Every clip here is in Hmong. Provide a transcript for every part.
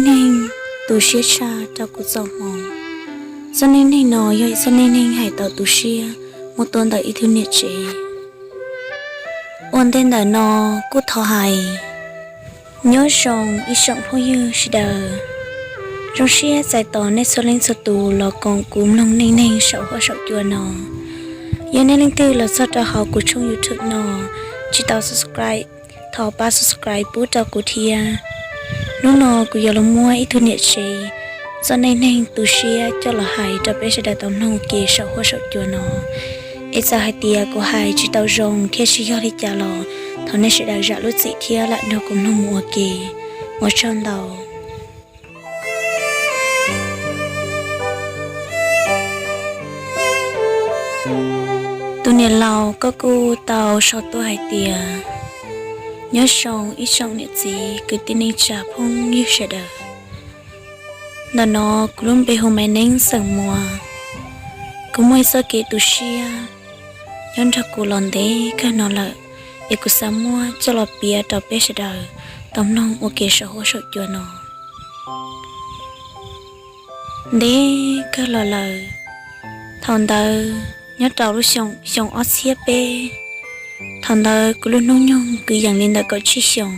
Neeg tu siab tshaj rau kuv txoj hmoov. Txoj neej neeg no yog ib txoj neej neeg hais tau tu siab muaj tuaj ntawm ib tug niam tsev. Ua ntej ntawm no kuj thov hais nyob zoo ib tsoom phooj ywg sawv daws. Zoo siab txais tos nej txhua leej txhua tus los koom kuv mloog neej neeg saum huab saum cua no. Yog nej leej twg los txog rau hauv kuv tshooj YouTube no tsis tau subscribe, thov pab subscribe pub rau kuv thiab. Hnub no kuv yuav los muab ib tug niam tsev txoj neej neeg tu siab coj los hais rau peb sawv daws tau mloog ua ke saum huab saum cua no. Es txawm hais tias kuv hais tsis tau zoo thiab tsis yog li cas los thov nej sawv daws zam lub txim thiab lam nrog kuv mloog mus ua ke. Ua tsaug ntau. Tus niam laus koj kuj tau sau tuaj hais tias, nyob zoo ib tsoom niam txiv kwv tij neej tsa phooj ywg sawv daws. Ntawm no kuv lub npe hu Maiv Neeb xeem Muas. Kuv muaj ib txoj kev tu siab nyob nrog kuv los ntev kawg no lawm, es kuv xav muab coj los piav rau peb sawv daws tau mloog ua ke saum huab saum cua no. Ntev kawg los lawm, thaum ntawd nyob rau lub xyoo, xyoo ob txhiab peb, thaum ntawd kuv lub hnub nyoog kwv yees li ntawm kaum tsib xyoos.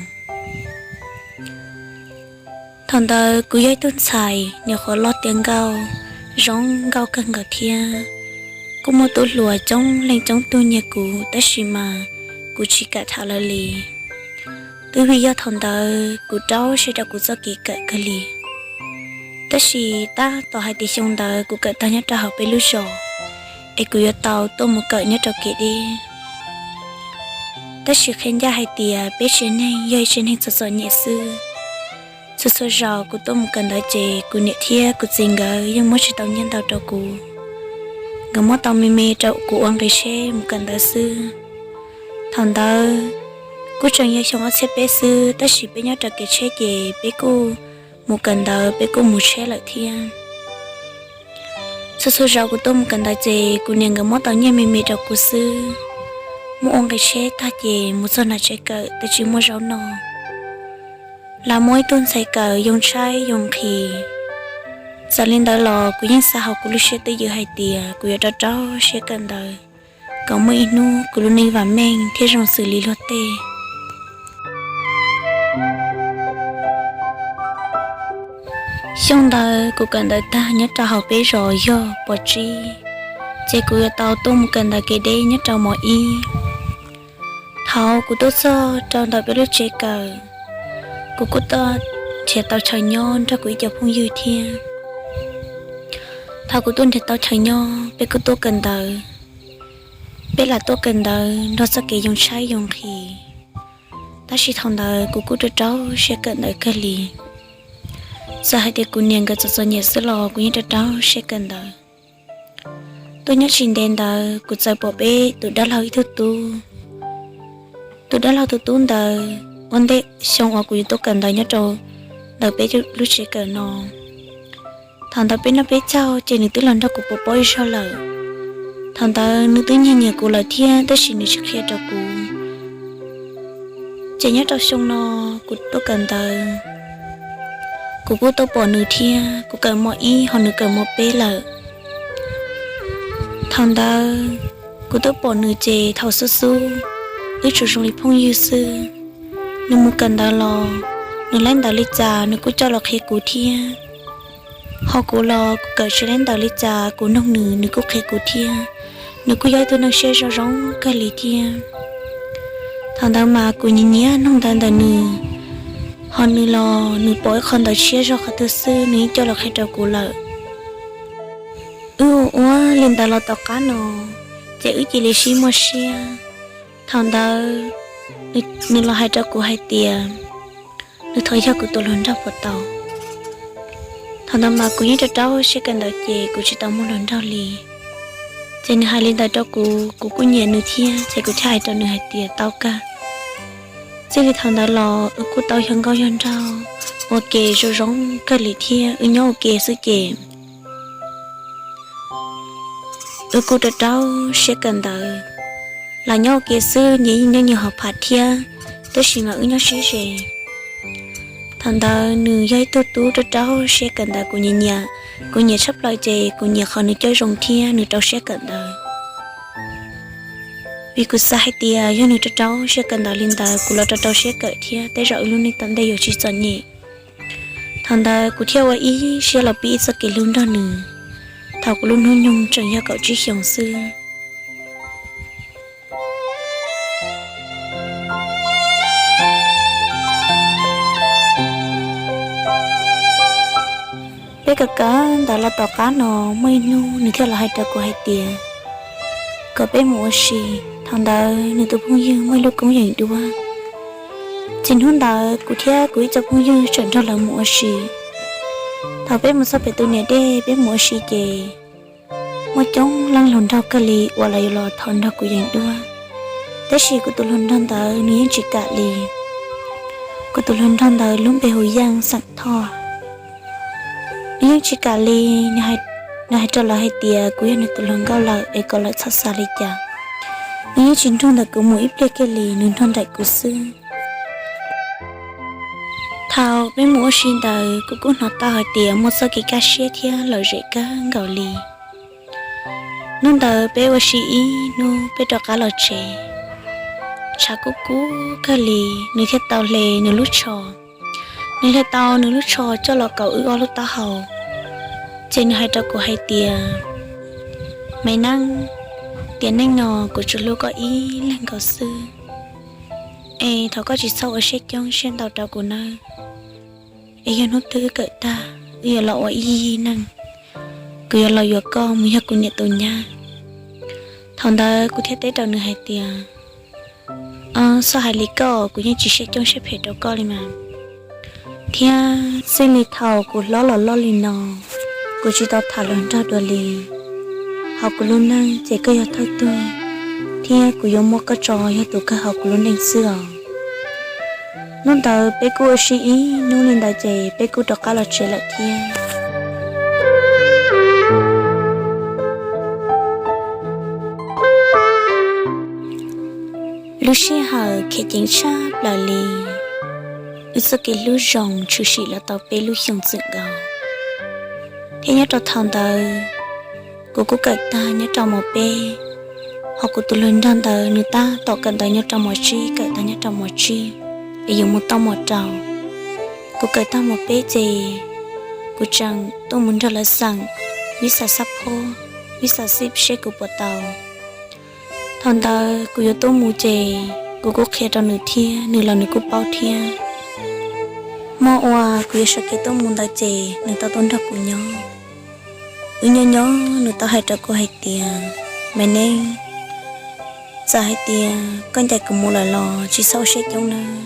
Thaum ntawd kuv yog ib tug ntxhais nyuam qhuav loj tiav nkauj, zoo nkauj kawg nkaus thiab. Kuj muaj tub hluas coob leej coob tug nyiag kuv tab sis mas kuv tsis kam tham lawv li. Twb vim yog thaum ntawd kuv rau siab rau kuv txoj kev kawm kawg li. Tab sis tab tom hais tias xyoo ntawd kuv kawm tag nyob rau hauv peb lub zos, es kuv yuav tau tuaj mus kawm nyob rau kev deb. Tab sis qhia ncaj hais tias peb tsev neeg yog ib tsev neeg txom txom nyem xwb. Txhua txhua zaus kuv tuaj mus kawm ntawv ces kuv niam thiab kuv txiv nkawd yeej muab tsis tau nyiaj ntau rau kuv. Nkawd muab tau me me rau kuv ua nqi tsheb mus kawm ntawv xwb. Thaum ntawd kuj tseem yog xyoo ob txhiab peb xwb, tab sis peb nyob rau kev tsheb ces peb kuj mus kawm ntawv, peb kuj mus tsheb lawm thiab. Txhua txhua zaus kuv tuaj mus kawm ntawv ces kuv niam nkawd muab tau nyiaj me me rau kuv xwb. Muab ua nqi tsheb tag ces mus txog nram tsev kawm twb tsis muaj zaub noj. Lam muab ib tug ntxhais kawm yoo tshaib yoo nqhis. Txawm li ntawd los kuv yeej xav hauv kuv lub siab twj ywm hais tias kuv yuav rau rau siab kawm ntawv kom muaj ib hnub kuv lub neej vam meej thiab zoo xws li luag tej. Xyoo ntawd kuv kawm ntawv tag nyob rau hauv peb zos yog pos tsib, ces kuv yuav tau tuaj mus kawm ntawv kev deb nyob rau mos ib. Thaum kuv tuaj txog rau ntawm peb lub tsev kawm, kuv kuj tuaj nrhiav tau chaw nyob nrog kuv ib co phooj ywg thiab. Thaum kuv tuaj nrhiav tau chaw nyob, peb kuj tuaj kawm ntawv. Peb lam tuaj kawm ntawv nrog txoj kev yoo tshaib yoo nqhis, tab sis thaum ntawd kuv kuj rau rau siab kawm ntawv kawg li. Txawm hais tias kuv niam nkawd txom txom nyem xwb los kuv yeej rau rau siab kawm ntawv. Tuaj nyob tsis ntev ntawd kuv txawm pom peb tus dab laug ib tug tub. Tus dab laug tus tub ntawd ua ntej xyoo uas kuv yuav tuaj kawm ntawv nyob rau ntawm peb lub tsev kawm no. Thaum ntawd peb noj peb caug ces nws twb los nrog kuv pov pob ib zaug lawm. Thaum ntawd nws twb nyiag nyiam kuv lawm thiab tab sis nws tsis qhia rau kuv. Ces nyob rau xyoo no kuv tuaj kawm ntawv, kuv kuj tuaj pom nws thiab, kuv kawm mos ib ho nws kawm mos peb lawm. Thaum ntawd kuv tuaj pom nws ces thaum xub xub wb tsuas zoo li phooj ywg xwb. Nws mus kawm ntawv los, nws laib ntawv li cas nws kuj coj los qhia kuv thiab. Ho kuv los kuv kawm tsis laib ntawv li cas kuv nug nws, nws kuj qhia kuv thiab. Nws kuj yog ib tug neeg siab zoo zoo kawg li thiab. Thaum ntawd mas kuv nyiam nyiam nug ntawv ntawm nws, ho nws los nws pom ib qho ntawv tshiab zog qhov twg xwb nws yeej coj los qhia rau kuv lawm. Wb ua ua li ntawd los tom qab no, ces wb cia li sib muaj siab. Thaum ntawd nws los hais rau kuv hais tias nws thov yog kuv tus hluas nraug puas tau. Thaum ntawd mas kuv yeej rau rau siab kawm ntawv ces kuv tsis tau muaj hluas nraug li. Ces nws hais li ntawd rau kuv, kuv kuj nyiam nws thiab ces kuv thiaj hais rau nws hais tias tau kawg. Txij li thaum ntawd los wb kuj tau yog nkauj yog nraug ua ke zoo zoo kawg li thiab wb nyob ua ke xwb ces wb kuj rau rau siab kawm ntawv. Lam nyob ua ke xwb nyias yeej nyob nyias hauv phav thiab, tab sis mas wb nyob sib ze. Thaum ntawd nws yog ib tug tub rau rau siab kawm ntawv kuv nyiam nyiam. Kuv nyiam tshaj plaws ces kuv nyiam qhov nws coj zoo thiab nws rau siab kawm ntawv. Vim kuv xav hais tias yog nws rau rau siab kawm ntawv li ntawd kuv los rau rau siab kawm thiab tej zaum wb lub neej tom ntej yuav tsis txom nyem. Thaum ntawd kuv thiaj ua ib siab los pib ib txoj kev hlub nrog nws. Thaum kuv lub hnub nyoog tseem yog kaum tsib xyoos xwb. Peb kawm kawm ntawv los tom qab no muaj ib hnub nws thiaj los hais rau kuv hais tias kom peb mus ua si. Thaum ntawd nws tus phooj ywg muaj ib lub koob yeem duab. Ces hnub ntawd kuv thiab kuv ib co phooj ywg tseem nrog lawv mus ua si. Thaum peb mus txog pem tus niam dej peb mus ua si ces muaj coob leej hluas nraug kawg li uas lawv yuav los thov nrog kuv yeem duab. Tab sis kuv tus hluas nraug ntawd nws yeej tsis kam li. Kuv tus hluas nraug ntawd lub npe hu Yeej xeem Thoj. Nws yeej tsis kam li. Nws hais rau lawv hais tias kuv yog nws tus hluas nkauj lawm es kom lawv txhob xav li cas. Nws yeej tsis nrog ntawm kuv mus ib pliag kiag li, nws nrog nraim kuv xwb. Thaum peb mus ua si ntawd kuv kuj hnov tau hais tias muaj txoj kev kaj siab thiab lom zem kawg nkaus li. Hnub ntawd peb ua si ib hnub peb rov qab los tsev, tshav kub kub kawg li, nws thiaj tau hle nws lub tsho. Nws hle tau nws lub tsho coj los kaus wb ob lub taub hau, ces nws hais rau kuv hais tias, Maiv Neej, tiam neej no kuv tsuas hlub koj ib leeg nkaus xwb, es thov koj tsis txhob ua siab coob siab ntau rau kuv nawb. Es yog hnub twg wb kawm tag wb yuav los ua ib yig neeg, kuv yuav los yuav koj mus yog kuv niam tus nyab. Thaum ntawd kuv thiaj teb rau nws hais tias, Txhob hais li koj, kuv yeej tsis siab coob siab phem rau koj li mas. Thiab txij li thaum kuv hlob los loj li no, kuv tsis tau tham hluas nraug dua li. Hauv kuv lub neej ces koj yog thawj tug, thiab kuv yuav muab koj tso yog tus kawg hauv kuv lub neej xwb os. Hnub ntawd peb kuj ua si ib hnub li ntawd ces peb kuj rov qab los tsev lawm thiab. Lub sij hawm khiav ceev tshaj plaws li, wb txoj kev hlub zoo tshwm sim los tau peb lub xyoo txwm nkaus. Thiab nyob rau thaum ntawd, kuv kuj kawm tag nyob rau mos peb, hos kuv tus hluas nraug ntawd nws tab tom kawm ntawv nyob rau mos tsib, kawm tag nyob rau mos tsib, es yuav mus tau mos rau. Kuv kawm tag mos peb ces kuv tseem tuaj mus nrog lawv xeem vib xas xab phob, vib xas xib seb kuv puas tau. Thaum ntawd kuv yuav tuaj mus ces kuv kuj qhia rau nws thiab, nws los nws kuj paub thiab. Hmo uas kuv yuav sawv kev tuaj mus ntawd ces nws tau tuaj nrog kuv nyob. Wb nyob nyob nws tau hais rau kuv hais tias, Maiv Neej, txawm hais tias koj ncaim kuv mus lawm los tsis txhob ua siab coob nawb.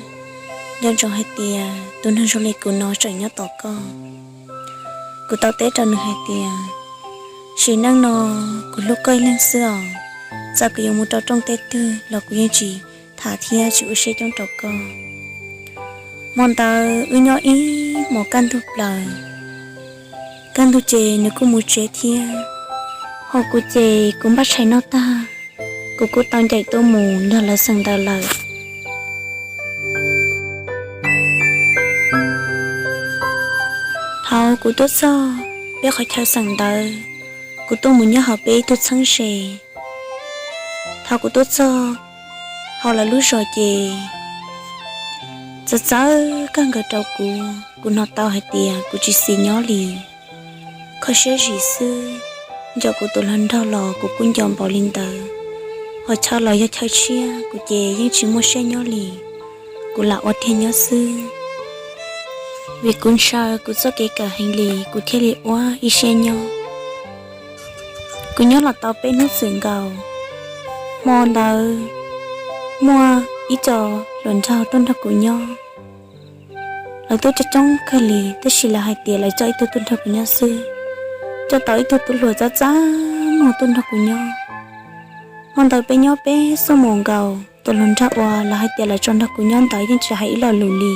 Nco ntsoov hais tias tus neeg zoo li kuv no tseem nyob tos koj. Kuv tau teb rau nws hais tias, Sim neej no kuv hlub koj ib leeg xwb os, txawm kuv yuav mus rau rooj tej twg los kuv yeej tsis tham thiab tsis ua siab coob rau koj. Hmo ntawd wb nyob ib hmos kaj ntug plaws, kaj ntug ces nws kuj mus tsev thiab. Hos kuv ces kuv npaj tshais noj tag, kuv kuj tau ncaim tuaj mus nrog lawv xeem ntawv lawm. Thaum kuv tuaj txog peb qhov chaw xeem ntawv, kuv tuaj mus nyob hauv peb ib tug txheeb ze. Thaum kuv tuaj txog hauv lawv lub zos ces txawv txawv kawg nkaus rau kuv. Kuv hnov tau hais tias kuv tsis xis nyob li. Kho siab zim xwb, nco kuv tus hluas nraug los kuv kuj nco npaum li ntawd. Hos chaw los yog chaw tshiab, kuv ces yeej tsis muaj siab nyob li. Kuv lam ua tiag nyob xwb, vim kuv ntshaw kuv txoj kev kawm heev li kuv thiaj li ua ib siab nyob. Kuv nyob los tau peb hnub txwm nkaus. Hmo ntawd muaj ib co hluas nraug tuaj nrog kuv nyob. Lawv tuaj coob coob kawg li, tab sis lawv hais tias lawv coj ib tug tuaj nrog kuv nyob xwb, coj tau ib tug tub hluas txav txav muag tuaj nrog kuv nyob. Hmo ntawd peb nyob peb xuab moos nkaus, tus hluas nraug uas lawv hais tias lawv tso nrog kuv nyob ntawd yeej tsis hais ib lo lus li.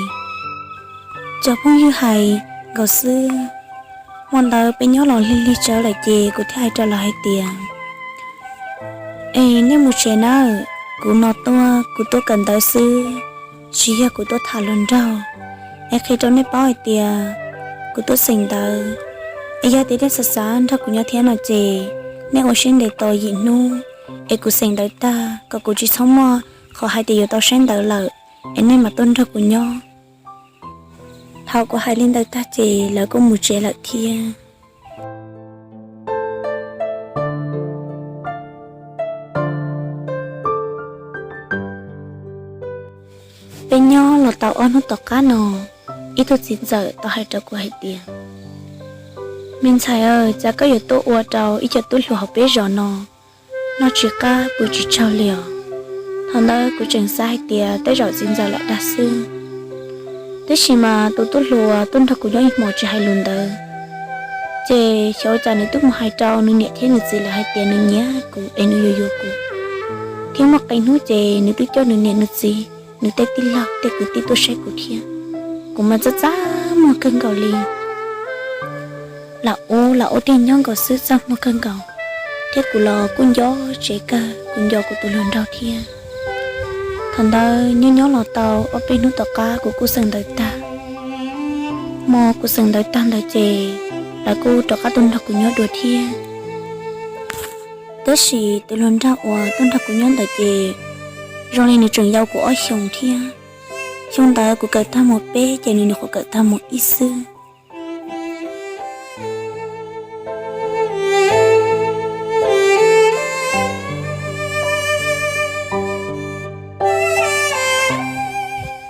Cov phooj ywg hais nkaus xwb. Hmo ntawd peb nyob los lig lig tsawv lawm ces kuv thiaj hais rau lawv hais tias, Es nej mus tsev nawb, kuv no tuaj kuv tuaj kawm ntawv xwb, tsis yog kuv tuaj tham hluas nraug. Es qhia rau nej paub hais tias kuv tuaj xeem ntawv, es yog tias nej xav xav nrog kuv nyob thiab no ces nej ua siab ntev tos yim hnub, es kuv xeem ntawv tag kom kuv tsis txhob muaj qhov hais tias yuav tau saib ntawv lawm, es nej mam tuaj nrog kuv nyob. Thaum kuv hais li ntawd tag ces lawv kuj mus tsev lawm thiab. Peb nyob los tau ob hnub tom qab no, ib tug txiv ntxawm tau hais rau kuv hais tias, me ntxhais, cas koj yuav tuaj ua rau ib co tub hluas hauv peb zos no noj tsis qab pw tsis tsaug li os. Thaum ntawd kuv tseem xav hais tias tej zaum txiv ntxawm lam dag xwb. Tab sis mas tus tub hluas tuaj nrog kuv nyob ib hmos tsis hais lus ntawd, ces xyov ua cas nws twb mus hais rau nws niam thiab nws txiv lawv hais tias nws nyiam kuv es nws yuav yuav kuv, thiab muaj qee hnub ces nws twb coj nws niam nws txiv, nws tej tij laug tej kwv tij tuaj saib kuv thiab. Kuv mas txaj txaj muag kawg nkaus li. Lam ua lam ua tiag nyob nkaus xwb txaj muag kawg nkaus, thiab kuv los kuj nco tsev kawg, kuv nco kuv tus hluas nraug thiab. Thaum ntawd nyob nyob los tau ob peb hnub tom qab kuv kuj xeem ntawv tag. Hmo kuv xeem ntawv tag ntawd ces lawv kuj rov qab tuaj nrog kuv nyob dua thiab. Tab sis tus hluas nraug uas tuaj nrog kuv nyob ntawd ces zoo li nws tseem yau kuv ob xyoos thiab. Xyoo ntawd kuv kawm tag mos peb ces nws nyuam qhuav kawm tag mos ib xwb.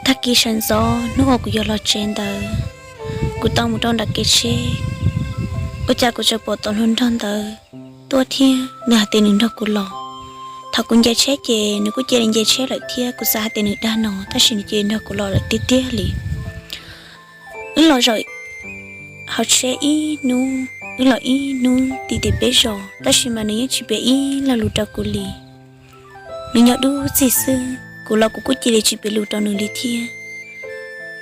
Tag kis sawv ntxov hnub uas kuv yuav los tsev ntawd, kuv tau mus rau nram kev tsheb, ua cas kuv tseem pom tus hluas nraug ntawd tuaj thiab nws hais tias nws nrog kuv los. Thaum kuv nce tsheb ces nws kuj cia li nce tsheb lawm thiab, kuv xav hais tias nws dag no tab sis nws cia li nrog kuv los lawm tiag tiag li. Wb los zaum hauv tsheb ib hnub, wb los ib hnub tim tim peb zos tab sis mas nws yeej tsis piav ib lo lus rau kuv li. Nws nyob dub txig xwb, kuv los kuv kuj cia li tsis piav lus rau nws li thiab.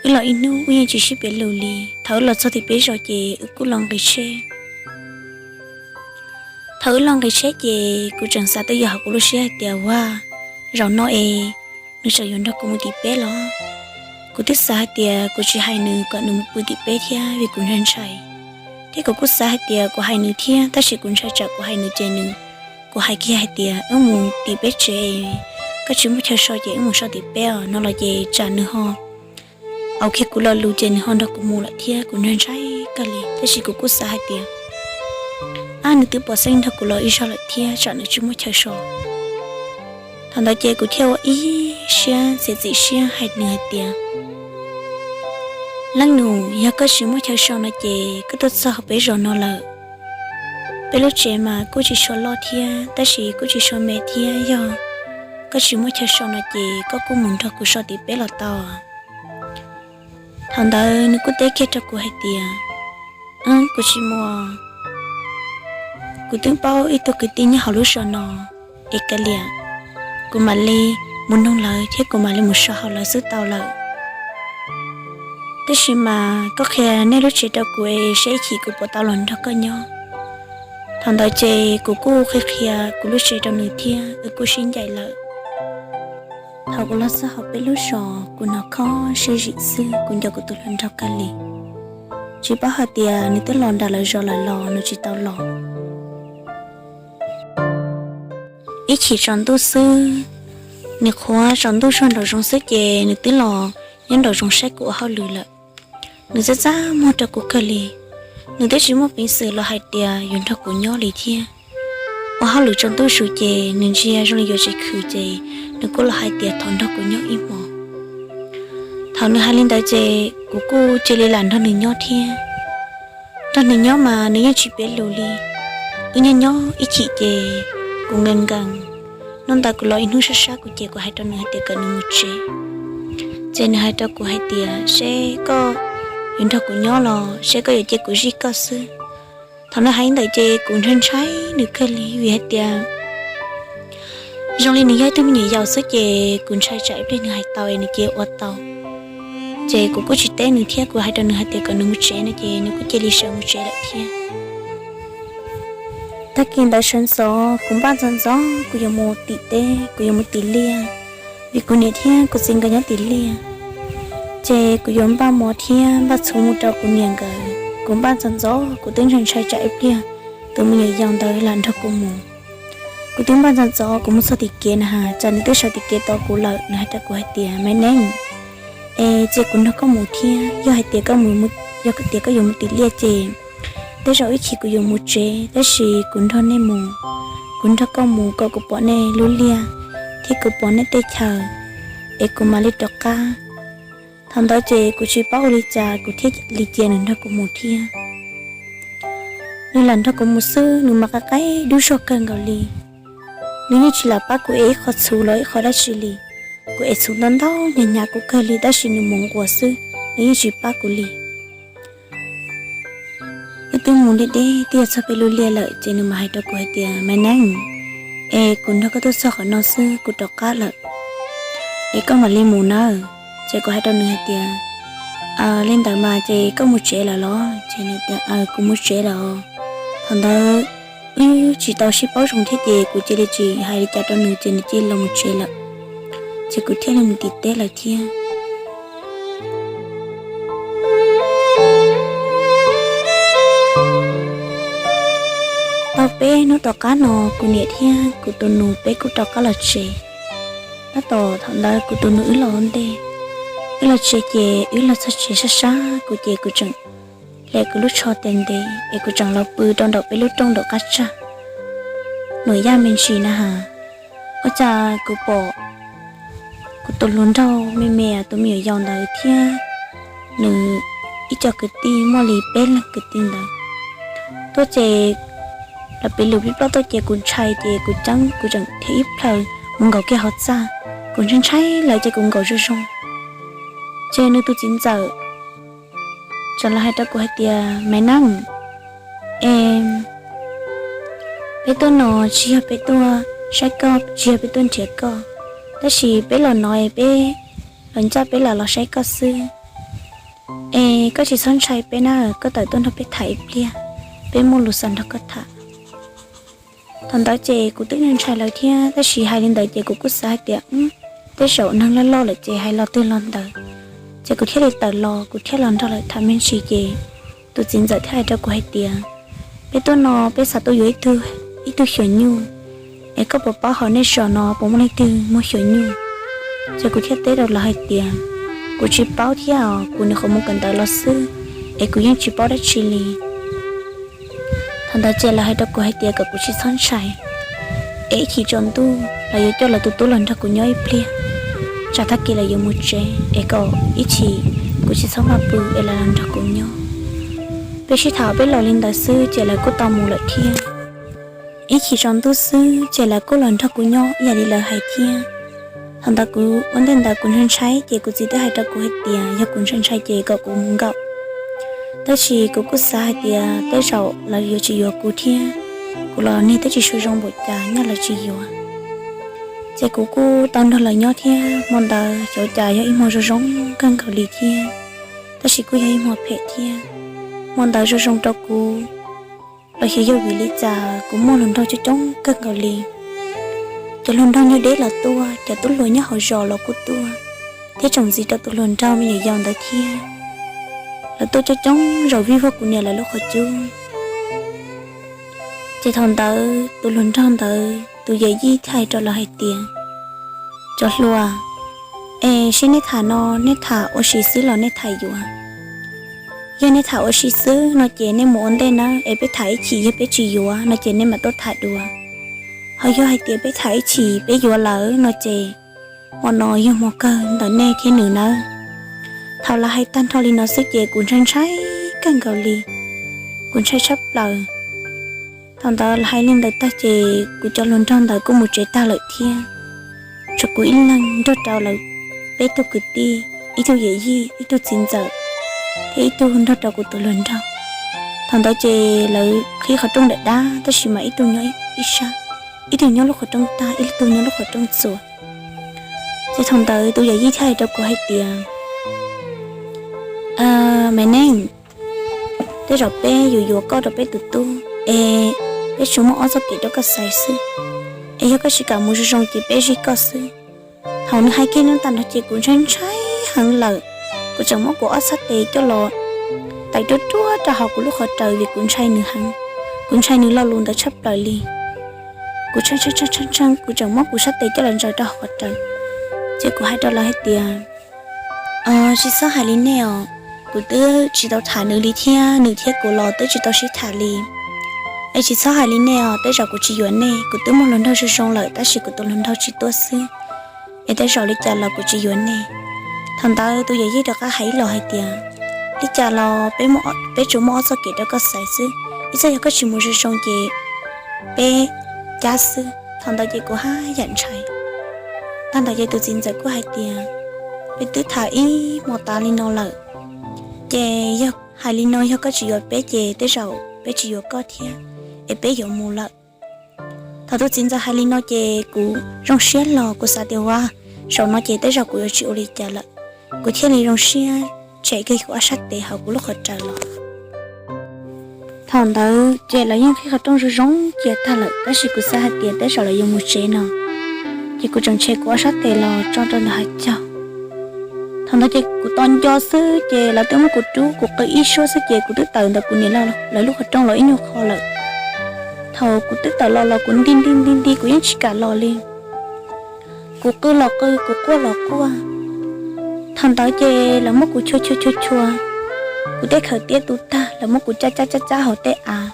Wb los ib hnub wb yeej tsis sib piav lus li. Thaum wb los txog tim peb zos ces wb kuj los nqis tsheb. Thaum wb los nqis tsheb ces kuv tseem xav twj ywm hauv kuv lub siab hais tias, ua, zaum no es nws tseem yuav nrog kuv mus tim peb los? Kuv twb xav hais tias kuv tsis hais nws kom nws mus pw tim peb thiab vim kuv ntshai ntshai. Thiab kuv kuj xav hais tias kuv hais nws thiab tab sis kuv ntshai tsam kuv hais nws ces nws, kuv hais kiag hais tias wb mus tim peb tsev, koj tsis muaj chaw so ces wb mus so tim peb os no los ces tsam nws ho, au kiag kuv lo lus ces nws ho nrog kuv mus lawm thiab kuv ntshai ntshai kawg li. Tab sis kuv kuj xav hais tias, ab, nws twb pom xeeb nrog kuv los ib zaug lawm thiab tsam nws tsis muaj chaw so. Thaum ntawd ces kuv thiaj ua ib siab txiav txim siab hais nws hais tias, leej nus, yog koj tsis muaj chaw so no ces koj tuaj txog hauv peb zos no lawm. Peb lub tsev mas kuj tsis tshua loj thiab tab sis kuj tsis tshua me thiab, yog koj tsis muaj chaw so no ces koj kuj mus nrog kuv so tim peb los tau. Thaum ntawd nws kuj teb kiag rau kuv hais tias, kuv tsis mus, kuv twb paub ib tug kwv tij nyob hauv lub zos no, es kav liam, kuv mam li mus noog lawv thiab kuv mam li mus so hauv lawv xwb tau lawm. Tab sis mas koj qhia nej lub tsev rau kuv es saib ib chim kuv puas tau los nrog koj nyob. Thaum ntawd ces kuv kuj qhia qhia kuv lub tsev rau nws thiab wb kuj sib ncaim lawm. Thaum kuv los txog hauv peb lub zos kuv hnov khob siab zim xwb, kuv nco kuv tus hluas nraug kawg li. Tsis paub hais tias nws twb los nram lawv zos lawm los nws tsis tau los. Ib chim tsaus ntuj xwb, nws qhuav tsaus ntuj zog nraum zoov xwb ces nws twb los nyob nraum zoov saib kuv ua hauj lwm lawm. Nws txaj txaj muag rau kuv kawg li. Nws twb tsis muaj peev xwm los hais tias yuav nrog kuv nyob li thiab. Ua hauj lwm tsaus ntuj zus ces nws ntsia zoo li yuav tsis khwv ces nws kuj los hais tias thov nrog kuv nyob ib hmos. Thaum nws hais li ntawd ces kuv kuj cia li lam nrog nws nyob thiab. Nrog nws nyob mas nws yeej tsis piav lus li. Wb nyob nyob ib chim ces kuv nkees nkees. Hnub ntawd kuv los ib hnub sab sab kuv ces kuv hais rau nws hais tias kom nws mus tsev. Ces nws hais rau kuv hais tias seb koj yuav nrog kuv nyob los seb koj yuav cia kuv zij koj xwb. Thaum nws hais li ntawd ces kuv ntshai ntshai nws kawg li vim hais tias zoo li nws yog ib tug me nyuam yaus xwb ces kuv ntshai tsam ib pliag nws hais tau es nws cia ua tau. Ces kuv kuj tsis teb nws thiab kuv hais rau nws hais tias kom nws mus tsev no ces nws kuj cia li sawv mus tsev lawm thiab. Tag kis ntawd sawv ntxov kuv npaj ntxov ntxov kuv yuav mus tim teb, kuv yuav mus tim liaj, vim kuv niam thiab kuv txiv nkawd nyob tim liaj. Ces kuv yuav npaj mov thiab npaj txhuv mus rau kuv niam nkawd. Kuv npaj ntxov ntxov, kuv twb ntshai ntshai tsam ib pliag tus me nyuam yaus ntawd lam nrog kuv mus. Kuv twb npaj ntxov ntxov, kuv mus txog tim kev na has, tsam nws twb sawv tim kev tos kuv lawm, nws hais rau kuv hais tias, Maiv Neeb, es cia kuv nrog koj mus thiab, yog hais tias koj mus, yog tias koj yuav mus tim liaj ces tej zaum ib chim kuv yuav mus tsev, tab sis kuv nrog nej mus, kuv nrog koj mus kom kuv pom nej lub liaj thiab kuv pom nej tej chaw, es kuv mam li rov qab. Thaum ntawd ces kuv tsis paub ua li cas, kuv thiaj li cia nws nrog kuv mus thiab. Nws lam nrog kuv mus xwb, nws mas qaib qaib dub zog kawg nkaus li. Nws yeej tsis lam pab kuv ev ib qho txhuv los ib qho dab tsi li. Kuv ev txhuv ntau ntau hnyav hnyav kuv kawg li, tab sis nws mus nquas xwb, nws yeej tsis pab kuv li. Wb twb mus deb deb twb yuav txog peb lub liaj lawm, ces nws mam hais rau kuv hais tias, Maiv Neeb, es kuv nrog koj tuaj txog qhov no xwb, kuv rov qab lawm, es koj mam li mus nawb. Ces kuv hais rau nws hais tias, Li ntawd mas ces koj mus tsev lawm los? Ces nws tias, Kuv mus tsev lawm. Thaum ntawd wb tsis tau sib paub zoo thiab ces kuv cia li tsis hais li cas rau nws, ces nws cia li los mus tsev lawm. Ces kuv thiaj li mus tim teb lawm thiab. Tau peb hnub tom qab no, kuv niam thiab kuv tus nus peb kuj rov qab los tsev. Tab tom thaum ntawd kuv tus nus wb los ua ntej, wb los tsev ces wb los txog tsev sab sab kuv ces kuv tseem hle kuv lub tsho tes ntev es kuv tseem los pw rau nraum peb lub rooj nraum qab tsag. Nuam yaj me ntsis na has, ua cas kuv pom kuv tus hluas nraug me me, tus me nyuam yaus ntawd thiab nws ib co kwv tij, muaj li peb leeg kwv tij ntawd tuaj ces lawv piv lus pib ploj tuaj ces kuv ntshai ces kuv ceeb kuv tseem dhia ib plhaw mus nkaum kiag hauv txaj. Kuv ntshai ntshai lawm ces kuv nkaum zoo zoo. Ces nws tus txiv ntxawm txawm los hais rau kuv hais tias, Maiv Neeb, es peb tuaj no tsis yog peb tuaj saib koj, tsis yog peb tuaj nrhiav koj, tab sis peb los no es peb los ncaj peb los los saib koj xwb. Es koj tsis txhob ntshai peb na, koj tawm tuaj nrog peb tham ib pliag, peb muaj lus xav nrog koj tham. Thaum ntawd ces kuv twb ntshai lawm thiab, tab sis hais li ntawd ces kuv kuj xav hais tias tej zaum neeg loj loj lawm ces hais los twg los ntawd. Ces kuv thiaj li tawm los, kuv thiaj los nrog lawv tham me ntsis ces tus txiv ntxawm thiaj hais rau kuv hais tias, Peb tuaj no peb xav tuaj yuav ib tug xyuas nyuj, es koj puas paub hauv nej zos no puas muaj leej twg muag xyuas nyuj? Ces kuv thiaj teb rau lawv hais tias, Kuv tsis paub thiab os, kuv nyuam qhuav mus kawm ntawv los xwb, es kuv yeej tsis paub dab tsi li. Thaum ntawd ces lawv hais rau kuv hais tias kom kuv tsis txhob ntshai, es ib chim tsaus ntuj lawv yuav coj lawv tus tub los nrog kuv nyob ib pliag, tsam tag kis lawv yuav mus tsev, es kom ib chim kuv tsis txhob maj pw es lawv los nrog kuv nyob. Peb sib tham peb los li ntawd xwb ces lawv kuj tau mus lawm thiab. Ib chim tsaus ntuj xwb ces lawv kuj los nrog kuv nyob ib yam li lawv hais thiab. Thaum ntawd kuv ua ntej ntawd kuv ntshai ntshai ces kuv txiv twb hais rau kuv hais tias yog kuv ntshai ntshai ces kom kuv mus nkaum. Tab sis kuv kuj xav hais tias tej zaum lawv yuav tsis yuav kuv thiab, kuv los niag twb tsis tshua zoo npaum cas nyaj lawv tsis yuav. Ces kuv kuj tau nrog lawv nyob thiab, hmo ntawd xyov cas yog ib hmo zoo zoo kawg nkaus li thiab, tab sis kuj yog ib hmo phem thiab. Hmo ntawd zoo zoo rau kuv los xyov yog vim li cas kuv muaj hluas nraug coob coob kawg nkaus li. Cov hluas nraug nyob deb los tuaj, cov tub hluas nyob hauv zos los kuj tuaj, thiab tsoom ntxiv rau tus hluas nraug me nyuam yaus ntawd thiab. Lawv tuaj coob coob zaum vij vog kuv niam lawv lub qhov cub. Ces thaum ntawd tus hluas nraug ntawd tus yawm yij thiaj hais rau lawv hais tias, Cov hluas, es seb nej tham no nej tham ua si xwb los nej tham yuav? Yog nej tham ua si xwb no ces nej mus ua ntej nawb, es peb tham ib chim yog peb tsis yuav no ces nej mam tuaj tham dua. Ho yog hais tias peb tham ib chim peb yuav lawm no ces hmo no yog hmo kawg ntawm nej thiab nws nawb. Thaum lawv hais tag nrho li no xwb ces kuv ntshai ntshai kawg nkaus li, kuv ntshai tshaj plaws. Thaum ntawd lawv hais li ntawd tag ces kuv cov hluas nraug ntawd kuj mus tsev tag lawm thiab. Tshuav kuv ib leeg nrog rau lawv peb tug kwv tij, ib tug yawm yij, ib tug txiv ntxawm, thiab ib tug nrog rau kuv tus hluas nraug. Thaum ntawd ces lawv qhib qhov rooj dawm dab, tab sis mas ib tug nyob ib sab, ib tug nyob lub qhov rooj tag, ib tug nyob lub qhov rooj txuas. Ces thaum ntawd tus yawm yij thiaj hais rau kuv hais tias, Maiv Neej, tej zaum peb yuav yuav koj rau peb tus tub, es peb tsuas muaj ob txoj kev rau koj xaiv xwb, es yog koj tsis kam mus zoo zoo ces peb zij koj xwb. Thaum nws hais kiag li tag nrho ces kuv ntshai ntshai heev lawm. kuv tseem muab kuv ob sab tes coj los tais ruaj ruaj rau hauv kuv lub qhov raws vim kuv ntshai nws heev. Kuv ntshai nws lo lus ntawd tshaj plaws li. Kuv tshee tshee tshee tshee, kuv tseem muab kuv sab tes coj los ntsaws rau hauv qhov raws. Ces kuv hais rau lawv hais tias, Tsis txhob hais li nej os, kuv twb tsis tau tham nws li thiab nws thiab kuv los twb tsis tau sib tham li. Es tsis txhob hais li nej os, tej zaum kuv tsis yuav nej, kuv twb muaj hluas nraug zoo zoo lawm tab sis kuv tus hluas nraug tsis tuaj xwb. Es tej zaum li cas los kuv tsis yuav nej. Thaum ntawd tus yawm yij rov qab hais ib los hais tias, Li cas los peb tsuas muaj ob txoj kev rau koj xaiv xwb, ib txog yog koj tsis mus zoo zoo ces peb cab xwb. Thaum ntawd ces kuv haj yam ntshai. Tag ntawd ces tus txiv ntxawm kuj hais tias, Peb twb tham ib hmo tas li no lawm, ces yog hais li no yog koj tsis yuav peb ces tej zaum peb tsis yuav koj thiab, es peb yuav mus lawm. Thaum tus txiv ntxawm hais li no ces kuv zoo siab los kuv xav tias ua, zaum no ces tej zaum kuv yuav tsis ua li cas lawm. Kuv thiaj li zoo siab tshem kiag kuv ob sab tes hauv kuv lub qhov raws los. Thaum ntawd ces lawv yeej qhib qhov rooj zoo zoo cia tag lawm tab sis kuv xav hais tias tej zaum lawv yuav mus tsev no, ces kuv tseem tshem kuv ob sab tes los tso rau ntawm hav caug. Thaum ntawd ces kuv tos nco xwb ces lawv twb muab kuv rub, kuv qw ib suab xwb ces kuv twb tawm ntawm kuv niam lawv lub qhov rooj los ib nyuag qho lawm. Thaum kuv twb tawm los los kuv nti nti nti nti kuv yeej tsis kam los li. Kuv qw los qw, kuv quaj los quaj. Thaum ntawd ces lawv muab kuv chua chua chua chua, kuv tej khawv tiab tu tag, lawv muab kuv cab cab cab cab hauv tej av.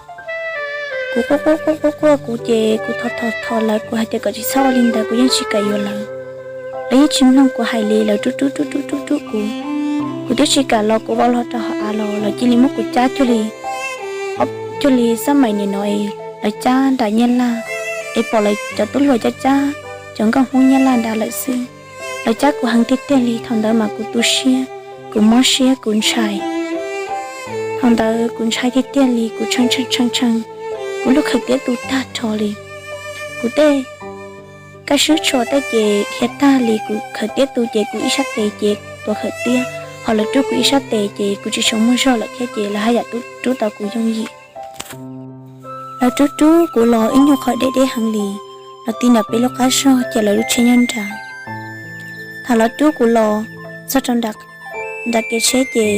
Kuv quaj quaj quaj quaj quaj kuv ces kuv thov thov thov lawv, kuv hais tias kom tsis txhob ua li ntawd, kuv yeej tsis kam yuav lawv. Lawv yeej tsis mloog kuv hais li, lawv rub rub rub rub rub rub kuv. Kuv twb tsis kam los, kuv vau hlo rau hauv av los lawv cia li muab kuv cab cuag li, cuag li xab maim nim no es lawv cab nram Nyab Laj, es pom lawv cov tub hluas cab cab cov nkauj Hmoob Nyab Laj nrad lawm xwb. Lawv cab kuv heev tiag tiag li, thaum ntawd mas kuv tu siab, kuv mob siab, kuv ntshai. Thaum ntawd kuv ntshai tiag tiag li, kuv tshee tshee tshee tshee, kuv lub khawv tiab tu tag nrho li. Kuv tej kaj swb tshuam tej ces dhia tag li, kuv khawv tiab tu ces kuv ib sab tes ces tuav khawv tiab, ho lawv rub kuv ib sab tes ces kuv tsis tshua muaj zog lawm thiab ces lawv haj yam rub tau kuv yooj yim. Lawv rub rub kuv los ib nyuag qho deb deb heev li, los ti nram peb lub qab zog ces lawv lub tsheb nyob nrad. Thaum lawv rub kuv los txog rau nram kev tsheb ces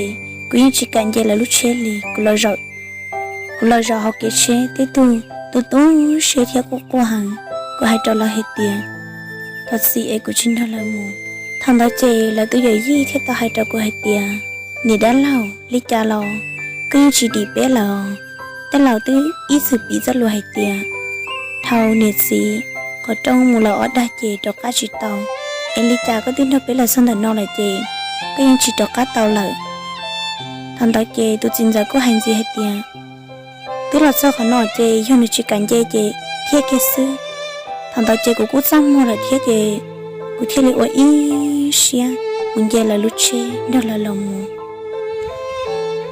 kuv yeej tsis kam nce lawv lub tsheb li. Kuv los zaum hauv kev tsheb, tib tug tu tu siab thiab quaj quaj heev. Kuv hais rau lawv hais tias, Thov txim es kuv tsis nrog lawv mus. Thaum ntawd ces lawv tus yawm yij thiaj tau hais rau kuv hais tias, Niam dab laug, li cas los koj yeej tsis dim peb lawm. Tej laus twb ib txwm piv txoj lus hais tias, dhau niam txiv qhov rooj mus lawm ob dag ces rov qab tsis tau. Es li cas koj twb nrog peb los txog ntawm no lawm ces koj yeej tsis rov qab tau lawm? Thaum ntawd ces tus txiv ntxawm kuj hais ntxiv hais tias, Twb los txog qhov no ces yog nws tsis kam nce ces thiaj kiag xwb. Thaum ntawd ces kuv kuj txaj muag lawm thiab ces kuv thiaj li ua ib siab mus nce lawv lub tsheb nrog lawv los mus.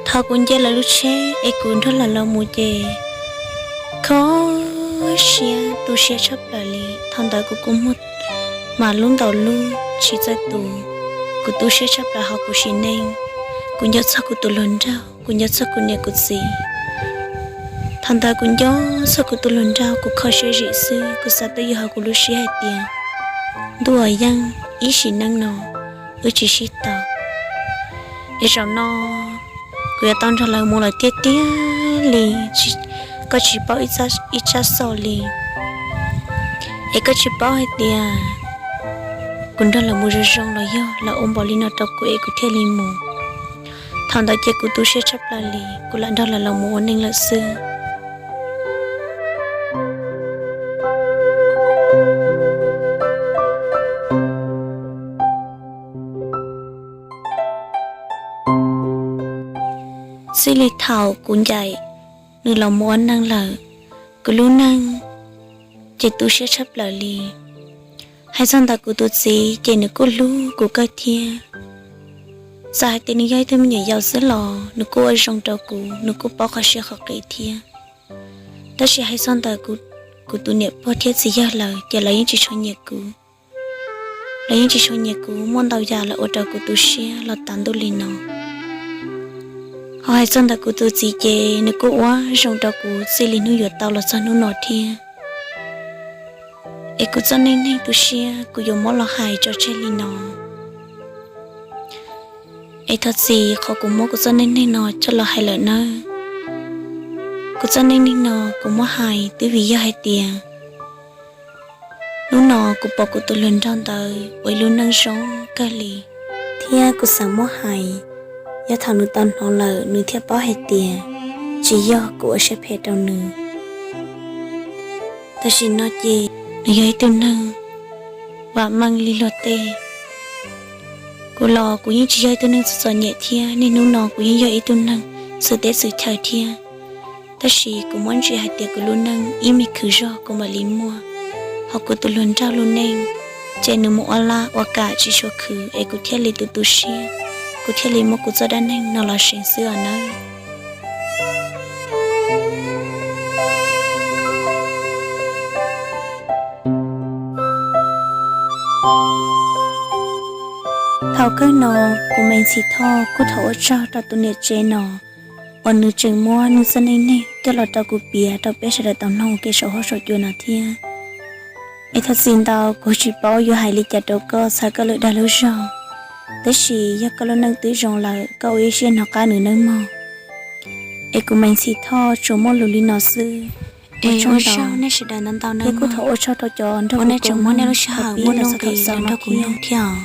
Thaum kuv nce lawv lub tsheb es kuv nrog lawv los mus ces kho siab tu siab tshaj plaws li. Thaum ntawd kuv kua muag mas lub ntaus lub tsis txawj tu. Kuv tu siab tshaj plaws hauv kuv sim neej. Kuv nco txog kuv tus hluas nraug, kuv nco txog kuv niam kuv txiv. Thaum ntawd kuv nco txog kuv tus hluas nraug, kuv kho siab zim xwb, kuv xav twj ywm hauv kuv lub siab hais tias, Ntuj yeej, ib sim neej no wb tsis sib tau, es zaum no kuv yuav tau nrog lawv mus lawm tiag tiag li, koj tsis paub ib tsab xoj li. Es koj tsis paub hais tias kuv nrog lawv mus zoo zoo los yog lawv ua npaum li no rau kuv es kuv thiaj li mus. Thaum ntawd ces kuv tu siab tshaj plaws li, kuv lam nrog lawv los mus ua neej lawm xwb. Txij li thaum kuv ncaim nws los mus ua neej lawm, kuv lub neej ces tu siab tshaj plaws li. Hais txog ntawm kuv tus txiv ces nws kuj hlub kuv kawg thiab. Txawm hais tias nws yog ib tug me nyuam yaus xwb los nws kuj ua zoo rau kuv, nws kuj paub qhov siab qhov qis thiab. Tab sis hais txog ntawm kuv tus niam pog thiab txiv yawg lawm ces lawv yeej tsis tshua nyiam kuv. Lawv yeej tsis tshua nyiam kuv, muaj ntau yam lawv ua rau kuv tu siab los tas ntuj li no. Ho hais txog ntawm kuv tus txiv ces nws kuj ua zoo rau kuv txij li hnub yuav tau los txog hnub no thiab. Es kuv txoj neej neeg tu siab kuv yuav muab los hais tso tseg li no. Es thov txim qhov kuv muab kuv txoj neej neeg no coj los hais lawm nawb. Kuv txoj neej neeg no kuv muab hais twb vim yog hais tias hnub no kuv pom kuv tus hluas nraug ntawd ua ib lub neej zoo kawg li, thiab kuv xav muab hais, yog thaum nws tau hnov lawm nws thiaj paub hais tias tsis yog kuv ua siab phem rau nws. Tam sim no ces nws yog ib tug neeg vam meej li luag tej. Kuv los kuv yeej tsis yog ib tug neeg txom txom nyem thiab, niaj hnub no kuv yeej yog ib tug neeg xwm teb xwm chaw thiab. Tab sis kuv muab ntsia hais tias kuv lub neej ib me khwv zog kuv mam li muaj, ho kuv tus hluas nraug lub neej ces nws mus ua laj ua kam tsis tshua khwv es kuv thiaj li tu tu siab, kuv thiaj li muab kuv txoj dab neeg no los seev xwb os nawb. Thaum kawg no, kuv Maiv Ntxhi Thoj kuj thov ua tsaug rau tus niam tsev no uas nws tseem muab nws txoj neej neeg coj los rau kuv piav rau peb sawv daws tau mloog ua ke saum huab saum cua no thiab. Es thov txim ntau, kuv tsis paub yuav hais li cas rau koj txhawm koj lub dag lub zog, tab sis yog koj lub neej twb zoo lawm koj ua ib siab hnov qab nws nawb mog. Es kuv Maiv Ntxhi Thoj tsuas muaj lus li no xwb. Es ua tsaug nej sawv daws ntau ntau nawb, kuj thov ua tsaug rau cov nrog kuv tseem muab nej lub sij hawm muaj nuj nqis los nrog kuv mloog thiab os.